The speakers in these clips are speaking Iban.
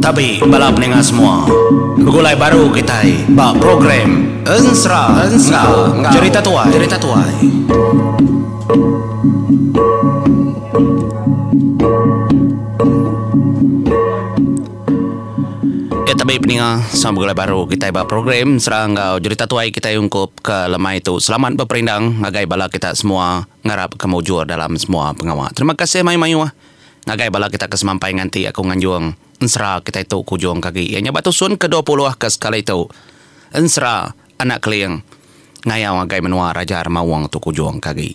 Tabi bala peninga semua. Begulai baru kitai ba program Ensera enggau Jerita Tuai. Jerita Tuai. Ya tabi peninga sama begulai baru kitai ba program Ensera enggau Jerita Tuai kitai ungkup ke lemai tu. Selamat beperindang ngagai bala kita semua. Ngarap ke mujur dalam semua pengawa. Terima kasih mayuh-mayuh ngagai bala kita ke semampai nganti aku nganjung ensera kitai tu ke ujung ke agi. Iya nya ba tusun ke 20 ke sekali tu. Ensera Anak Keling ngayau ngagai menua Raja Remaung tu ke ujung ke agi.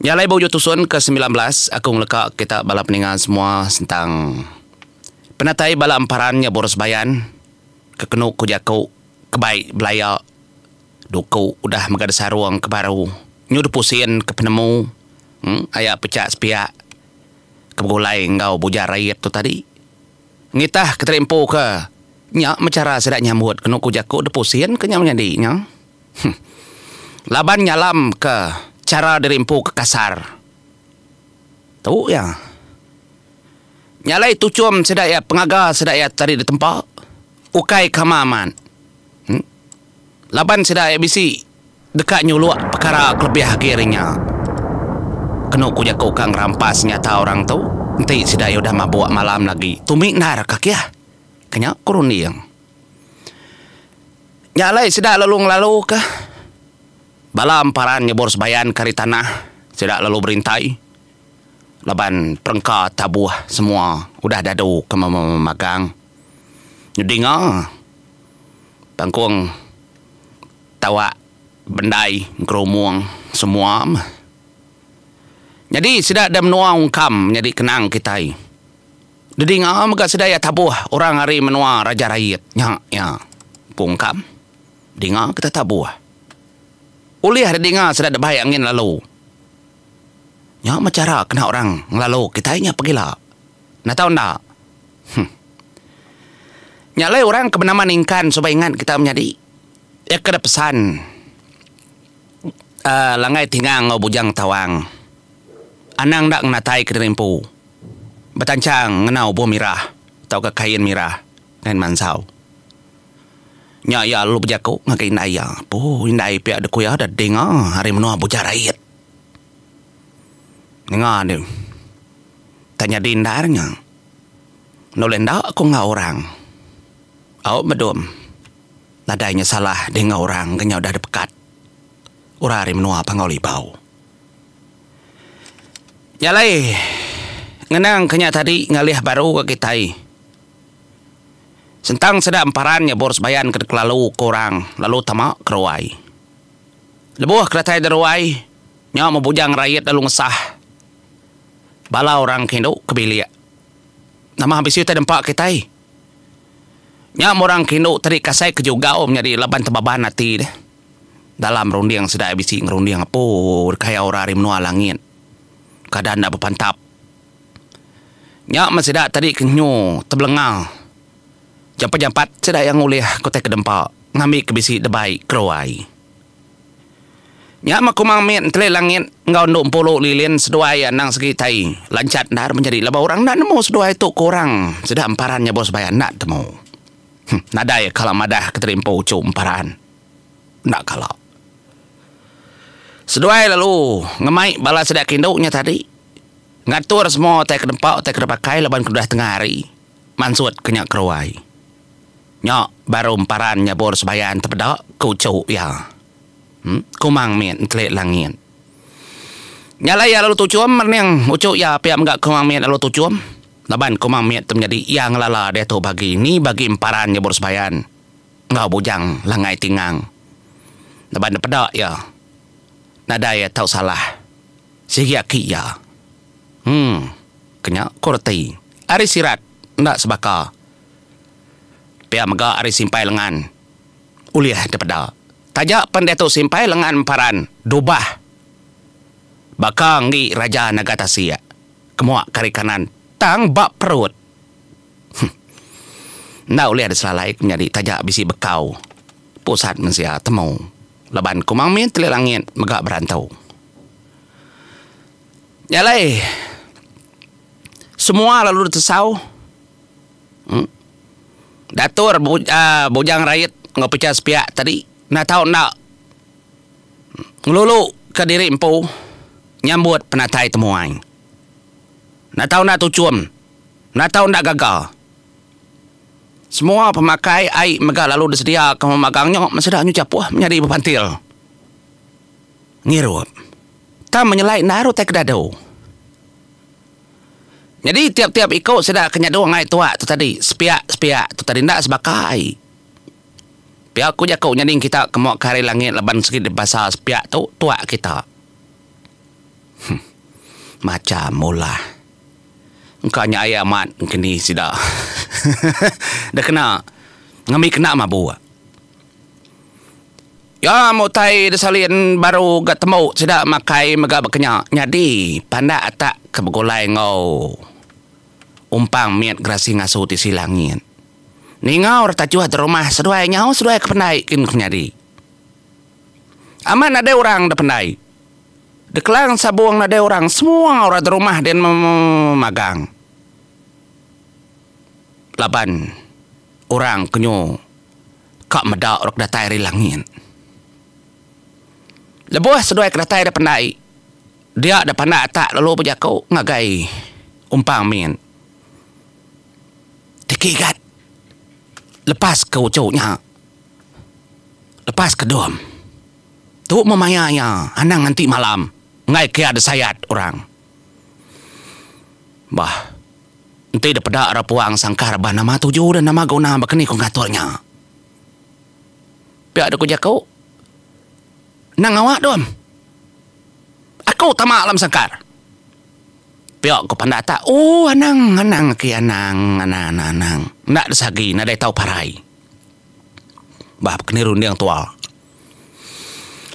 Nya alai ba ujung tusun ke 19 aku ngeleka kita bala peninga semua sentang penatai bala emparan nya Boros Bayan ke kenu ku jaku ke bai belaya Duku udah mega disarung ke baru nyu dipusin ke penemu aya pechak sepiak ke begulai enggau Bujar Rait tu tadi. Ngitah ke tadi empu ke nya meh chara sida nyambut kenu ku jaku dipusin ke nya menyadi nya. Huh. Laban nyalam ke chara diri empu ke kasar. Tu iya. Nya alai tuchum sida iya pengaga sida iya tadi ditempa ukai kama amat. Laban sida iya bisi deka nyuluk pekara kelebih agi ari nya. Kenu ku jaku ka ngerampas nyata orang tu, enti sida iya udah mabuk malam lagi tumi endar ka kih. Ke nya ku runding. Nya alai sida lalu ngelalu ka bala emparan nyebur sebayan ke ari tanah sida lalu berintai laban perengka tabuh semua udah dadu ke memagang. Nyedinga. Tangkung tawak bendai ngerumung semua meh. Nyadi sida da menua Ungkam nyadi kenang kitai. Dedinga mega sida iya tabuh orang ari menua Raja Rait nya iya ku Ungkam. Dinga kita tabuh. Ulih dedinga sida debai angin lalu. Nya meh chara kena orang ngelalu kitai nya pegila. Enda tau enda. Huh. Nya alai orang ke benama Ningkan suba ingat kita menyadi. Iya ke da pesan uhh Langgai Tingang enggau Bujang Tawang. Anang enda ngenatai ke diri empu. Betanchang ngena ubuh mirah tauka kain mirah kain mansau. Nya iya lalu bejaku ngagai indai iya. Puh indai pia dek ku iya da dinga ari menua Bujang Rait. Ninga deh. Tak nyadi endar nya. Nulih enda ku enggau orang. Au medum. Nadai nya salah deh enggau orang ke nya udah dipekat orang ari menua Panggau Libau. Nya alai ngenang ke nya tadi ngalih baru ga kitai. Sentang sida emparan nya bor sebayan ke dikelalu ke orang lalu tama ke ruai. Lebuh ke datai da ruai nya mebujang rait lalu ngesah. Bala orang ke indu ke bilik. Nama bisi utai dempa kitai. Nya meh orang ke indu tadi kasai ke jugau menyadi laban tebaban ati deh. Dalam runding sida bisi ngerunding apu deka orang ari menua langit. Kada enda bepantap. Nya meh sida tadi ke nyu tebelenga. Jampat-jampat sida iya ngulih ke utai ke dempa ngambi ke bisi debai keruai. Nya meh Kumang Mit enteli langit enggau endu empulu lilin seduai anang segi tai lanchat endar menyadi laban orang enda nemu seduai tu ke orang sida emparan nya bos baya enda temu. Huh nadai kala madah ke tadi empu uchu emparan. Enda kala. Seduai lalu ngemai bala sida ke indu nya tadi ngatur semua utai ke dempa utai ke dipakai laban ke udah tengah hari mansut ke nya keruai. Nya baru emparan nyabur sebayan tepeda ke uchu iya. Kumang mit entelik langit. Nya alai iya lalu tuchum merening uchu iya pia mega Kumang mit lalu tuchum laban Kumang mit tu menyadi iya ngelala diatu bagi ni bagi emparan nyebur sebayan enggau Bujang Langai Tingang. Laban dipeda iya nadai iya tau salah sigi aki iya. Em kenya ku reti ari sirat enda sebaka pia mega ari simpai lengan. Ulih dipeda. Taja pen diatu simpai lengan emparan dubah baka enggi Raja Naga Tasik ke mua ke ari kanan tang ba perut. Huh. Enda ulih diselalai ke menyadi taja bisi bekau pusat mensia temu laban Kumang Min Telik Langit mega berantu. Nya alai semua lalu ditesau uhh datur Bujang Rait enggau Pecha Sepiak tadi enda tau enda ngelulu ka diri empu nyambut penatai temuai. Enda tau enda tuchum, enda tau enda gaga. Semua pemakai ai mega lalu disedia ke memagang nya sida nyu chapuh menyadi bepantil. Ngirup. Tang menyelai endar utai ke dadu. Nyadi tiap-tiap iku sida ke nyadung ai tuak tu tadi sepiak-sepiak tu tadi enda sebaka ai. Pia ku jaku nyading kita ke muak ke hari langit laban sigi dibasa sepiak tu tuak kita. Huh. Macham ulah. Engka nya ai amat engkeni sida. Deh kena ngambi kena mabuk. Ya mutai disalin baru ga tembu sida makai mega baka nya nyadi pandak atak ke begulai enggau umpang mit gerasi ngasu tisi langit. Ninga orang tajuh da rumah seduai nyau seduai ke pendai kin ke nyadi. Amat nadai orang da pendai. Da kelang sabung nadai orang semua orang da rumah din magang. Laban orang ke nyu ka meda orang ke datai ari langit. Lebuh seduai ke datai da pendai, dia da pandak atak lalu bejaku ngagai Umpang Min. Tiki gat lepas ke uchu nya. Lepas ke dom. Tu meh maya iya anang nganti malam enggai ke iya disayat orang. Bah. Enti dep peda ra puang sangkar bah nama tuju dan nama guna baka ni ku ngatur nya. Pia dep ku jaku. Nang awak dom. Aku tama alam sangkar. Pia ku panda atak ooh anang anang aki anang anang anang anang enda desagi nadai tau parai. Bah baka ni runding tua.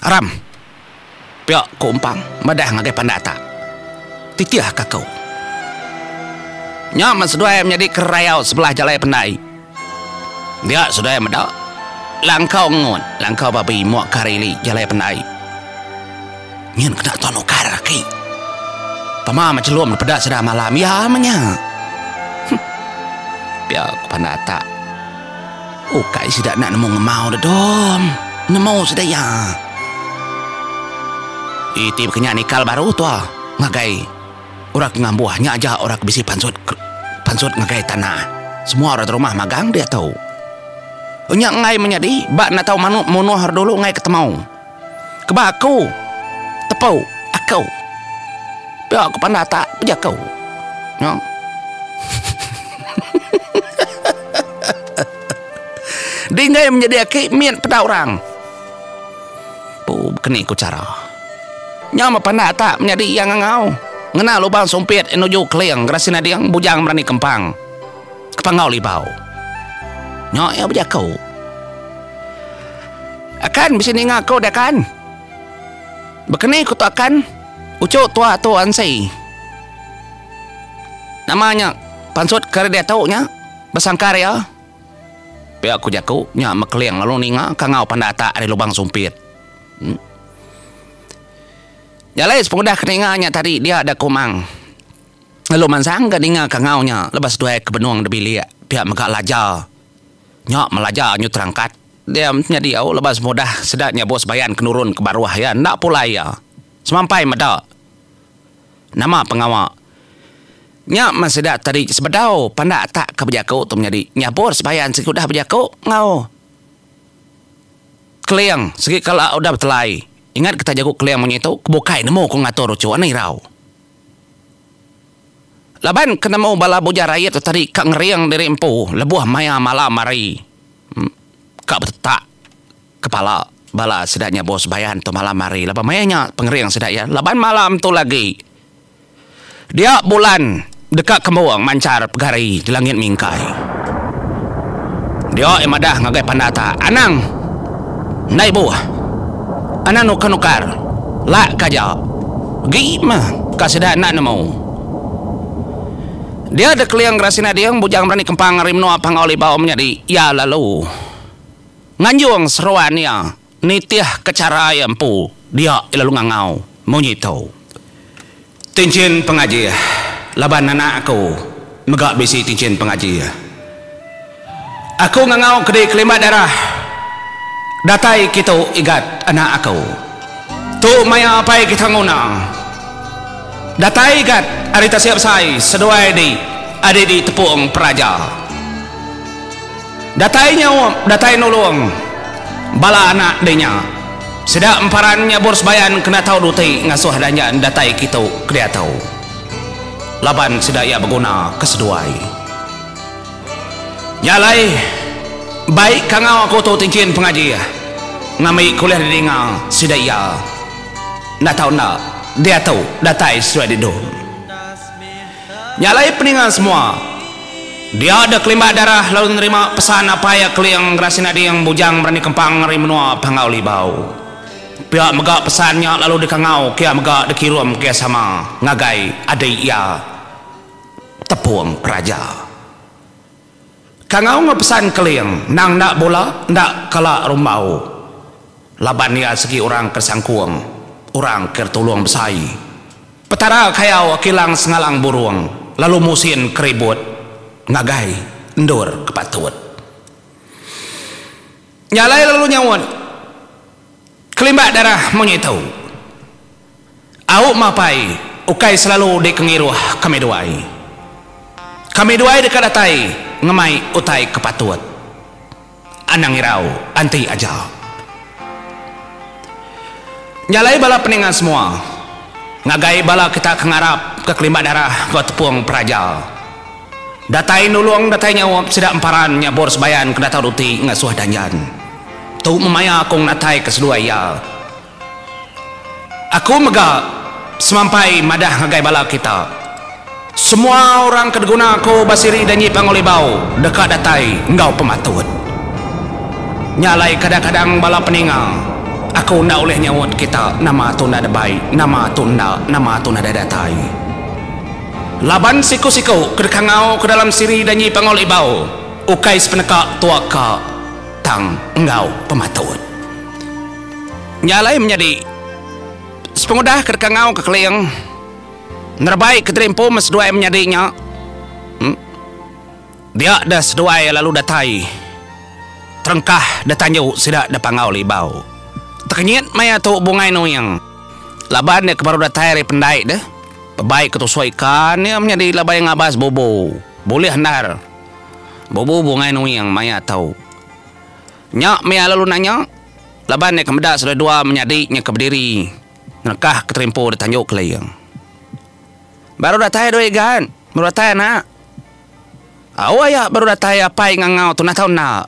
Aram. Pia ku Empang madah ngagai Pandak Atak. Titih ka aku. Nya men seduai menyadi ke rayau sebelah jalai pendai. Dia seduai meda langkau ngut langkau babi muak ke hari ili jalai pendai. Nyin kena tuan ukar aki. Pama meh chelum dipeda sida malam iya meh nya. Huh. Pia ku Pandak Atak. Ukai sida enda nemu ngemau dedom. Nemu sida iya. Iti baka nya nikal baru tua ngagai orang ke ngambuh nya aja orang ke bisi pansut pansut ngagai tanah. Semua orang rumah magang diatu. Nya enggai menyadi ba enda tau manuk munuh dulu enggai ke temu. Keba aku tepu aku. Pia ku panda tak bejaku. Nya. Dinggai menyadi aki mit peda orang. Pu bekeni ku chara. Nya meh panda tak menyadi iya ngangau. Ngena lubang sumpit nuju keling gerasi nading bujang berani kempang. Kepanggau libau. Nya iya bejaku. Akan bisi ninga aku deh kan. Bekeni ku tu akan uchu tua tu ansi. Nama nya pansut ke ari diatu nya besangkar iya. Pia ku jaku nya mekeling lalu ninga kangau panda atak ari lubang sumpit. Nya alai sepengudah ke ninga nya tadi dia da Kumang. Lalu mansang ga ninga kangau nya lebuh seduai ke benung da bilik pia mega Laja. Nya melaja nyu terangkat dia nyadi au lebuh semudah sida nyabut sebayan ke nurun ke baruh iya enda pulai iya. Semampai meda nama pengawa nya meh sida tadi sebedau pandak atak ke bejaku tu menyadi nyabur sebayan sigi udah bejaku enggau Keling sigi kala udah betelai. Ingat kita jaku Keling munyi tu ke bukai nemu ku ngatur uchu anang irau. Laban ke nemu bala bujang rayat tu tadi ka ngering diri empu lebuh maya malam hari ka betetak kepala bala sida nyabur sebayan tu malam hari laban maya nya pengering sida iya laban malam tu lagi dia bulan deka kembung manchar pegari di langit mingkai. Dia iya madah ngagai panda ta anang enda ibuh anang nukar nukar lak ka aja gi meh ka sida enda nemu. Dia deh keling Rasin Ading bujang berani kempang ari menua Panggau Libau menyadi iya lalu nganjung seruan iya nitih ke chara iya empu dia iya lalu ngangau munyi tu. Tinchin pengajih laban anak aku mega bisi tinchin pengajih. Aku ngangau ke di Kelimbat Darah datai kitu igat anak aku. Tu maya apai kita nguna. Datai igat ari tasik besai seduai di adi di Tepung Peraja. Datai nyaup datai nulung bala anak di nya. Sida emparan nyabur sebayan kena tau duti ngasuh danjan datai kitu kediatu. Laban sida iya beguna ke seduai. Nya alai, baik kangau aku tu tinchin pengajih ngambi ke ulih didinga sida iya. Enda tau enda diatu datai seduai didum. Nya alai peninga semua, dia deh kelimbak darah lalu nerima pesan apai iya Keling Gerasi Nading Bujang Berani Kempang ari menua Panggau Libau. Pia mega pesan nya lalu dikangau kia mega dikirum kia sama ngagai adi iya Tepung Raja. Kangau enggau pesan Keling endang enda bula enda kala rumbau laban iya segi orang ke sangkung orang ke tulung besai. Petara kayau Kilang Sengalang Burung lalu musin keribut ngagai endur ke patut. Nya alai lalu nyaut Kelimbak darah munyi tu. Au mapai ukai selalu dikengiruh kami duai. Kami duai deka datai ngemai utai ke patut. Anang irau anti aja. Nya alai bala peninga semua ngagai bala kita ke ngarap ke kelimbak darah enggau tepung peraja. Datai nulung datai nyaup sida emparan nyabur sebayan ke datau duti ngasuh danjan. Tu memaya aku ngenatai ke seduai iya. Aku mega semampai madah ngagai bala kita, semua orang ke diguna aku ba siri Danji Panggau Libau deka datai enggau pematut. Nya alai kadang-kadang bala peninga aku enda ulih nyaut kita nama tu enda debai, nama tu enda, nama tu nadai datai. Laban siku-siku ke dikangau ke dalam siri Danji Panggau Libau ukai sepeneka tua ka tang enggau pematut. Nya alai menyadi sepengudah ke dikangau ke Keling nerebai ke diri empu meh seduai menyadi nya. Dia deh seduai lalu datai terengkah deh tanju sida deh Panggau Libau. Tekenyit maya tu Bungai Nuing laban iya ke baru datai ari pendai deh bebai ke tusui ikan iya menyadi labai ngabas bubu bulih endar bubu Bungai Nuing maya tu. Nya meh iya lalu nanya laban iya ke meda seduai dua menyadi nya ke bediri ngerekah ke terimpu deh tanju Keling. Baru datai dua igan, baru datai anak. Au aya baru datai apai ngangau tunah tau enda.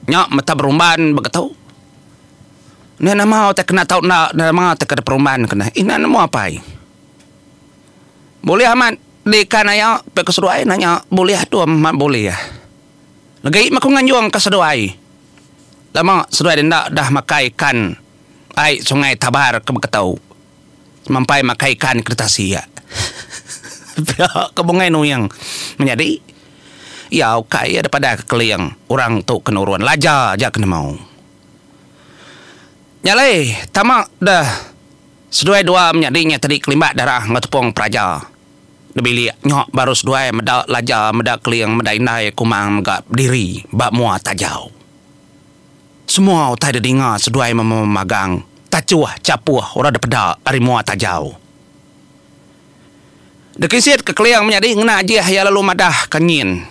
Nya meta berumban begetu. Enda nama utai kena tau enda nama utai ke diperumban kena. Ih enda nemu apai. Bulih amat diikan aya pia ke seduai nanya bulih tu amat bulih. Legi meh ku nganjung ka seduai. Lama seduai enda dah makai ikan ai sungai Tabar ke beketu. Semampai makai ikan ke tasik. Pia ke Bungai Nuing menyadi iya ukai iya daripada ke Keling orang tu ke nurun laja aja ke nemu. Nya alai tama deh seduai dua menyadi nya tadi kelimbak darah enggau tepung peraja di bilik nya baru seduai meda laja meda Keling meda indai Kumang mega bediri ba mua tajau. Semua utai didinga seduai mememagang tachuh chapuh orang dipeda ari mua tajau. Dikisit ke Keling menyadi ngena ajih iya lalu madah ke nyin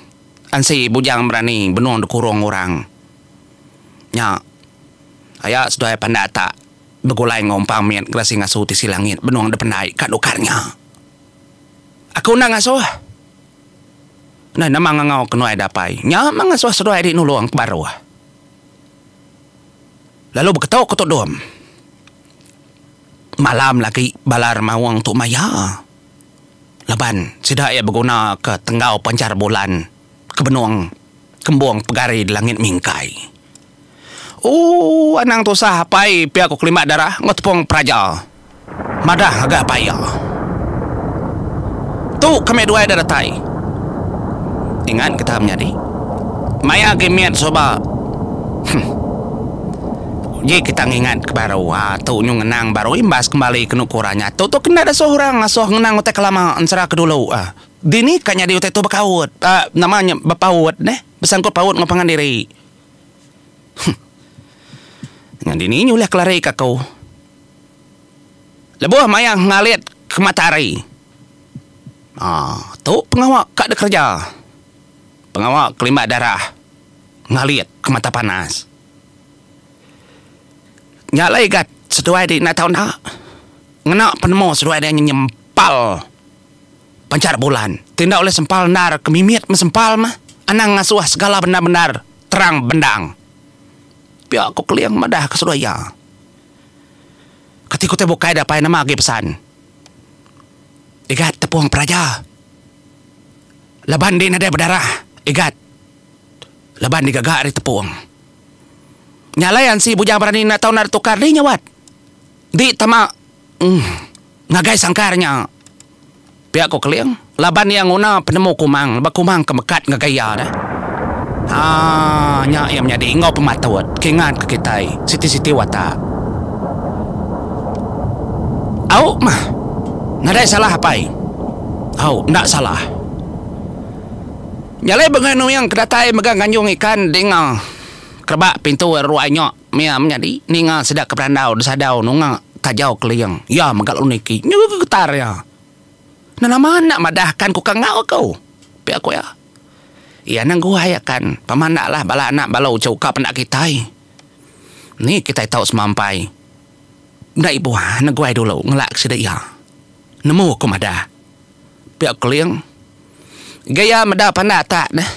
ansi Bujang Berani benung dikurung orang nya. Aya seduai pandak tak begulai enggau umpang mit gerasi ngasu tisi langit benung dipendai ka nukar nya. Aku enda ngasuh. Ndai nama ngangau ke nuai dapai. Nya meh ngasuh seduai adi nulung ke baruh. Lalu beketu ke tudum. Malam lagi bala remaung tu maya. Laban sida iya beguna ke tenggau panchar bulan ke benung kembung pegari di langit mingkai. Ooh anang tusah apai pia ku kelimat darah enggau tepung peraja. Madah ngagai apai iya. Tu kami duai dah datai. Ingat kita menyadi. Maya agi mit suba. Huh. Ji kita ngingat ke baru. Haa tu nyu ngenang baru imbas kembali kenu ku orang nya. Tu tu kena dasuh orang ngasuh ngenang utai ke lama ensera ke dulu. Haa dini ka nyadi utai tu bekaut. Haa nama nya bepaut neh besangkut paut enggau pangan diri. Huh. Nya dini nyu ulih kelari ka aku. Lebuh maya ngalit ke matahari. Haa tu pengawa ka dikereja. Pengawa kelimbak darah ngalit ke mata panas. Nya alai gat seduai di enda tau enda ngena penemu seduai dia nyempal panchar bulan ti enda ulih sempal endar ke mimit meh sempal meh anang ngasuh segala bendar bendar terang bendang. Pia ku Keling madah ke seduai iya. Kati ku tai bukai da apai nama agi pesan. Igat tepung peraja laban di nadai bedarah igat laban digaga ari tepung. Nya alai ansi Bujang Berani enda tau enda tukar dih nyawat. Di tama uhh ngagai sangkar nya. Pia ko Keling laban iya nguna penemu Kumang laban Kumang ke mekat ngagai iya deh. Haa nya iya menyadi enggau pematut ke ingat ke kitai siti-siti watak. Au mah nadai salah apai. Au enda salah. Nya alai Bungai Nuing ke datai mega nganjung ikan dinga kerebak pintu ruai nya mia menyadi ninga sida ke berandau disadau nunga tajau keling iya mega lalu niki nyugu getar iya. Enda nama enda madah kan ku ka enggau aku pia ku iya. Iya nang guai akan pemanda lah bala anak bala uchu ka penda kitai. Ni kitai tau semampai enda ibuh neguai dulu ngelak sida iya. Nemu ku madah. Pia Keling. Gaya meda pandak tak deh.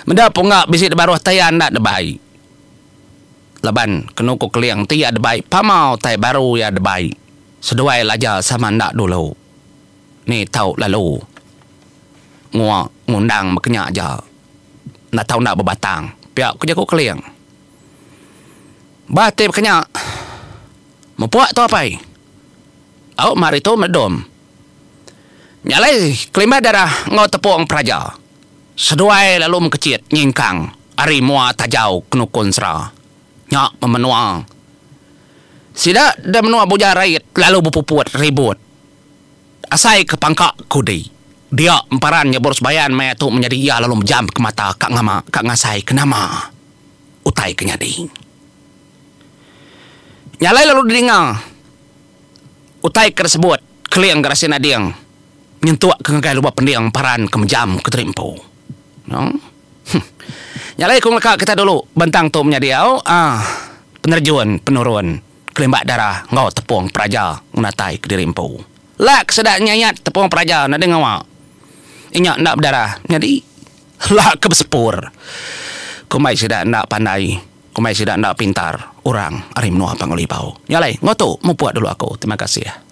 Meda pungga bisi dibaruh tai iya enda debai. Laban kenu ku Keling ti iya debai pama utai baru iya debai. Seduai Laja sama enda dulu. Ni tau lalu ngua ngundang baka nya aja. Enda tau enda bebatang. Pia ku jaku Keling. Ba ti baka nya mupuk tu apai. Au mari tu medom. Nya alai kelimbah darah enggau tepung peraja. Seduai lalu mekechit nyingkang ari mua tajau kenukun sera. Nya memenua. Sida da menua Bujang Rait lalu bepuput ribut. Asai ke pangka kudi. Dia emparan nyebur sebayan maya tu menyadi iya lalu mejam ke mata ka ngama ka ngasai ke nama utai ke nyadi. Nya alai lalu didinga. Utai ke disebut Keling Gerasin Ading nyentuk ke ngagai lubah pending paran ke mejam ke teri empu. Huh. Nya alai ku ngeleka kita dulu bentang tu menyadi au aaa penerjun penurun kelimbak darah enggau tepung peraja ngenatai kediri empu. Lak sida nyayat tepung peraja nadai ngawa. Inya enda bedarah nyadi lak ke besepur. Kumbai sida enda pandai. Kumbai sida enda pintar orang ari menua Panggau Libau. Nya alai, enggau tu mupuk dulu aku. Terima kasih.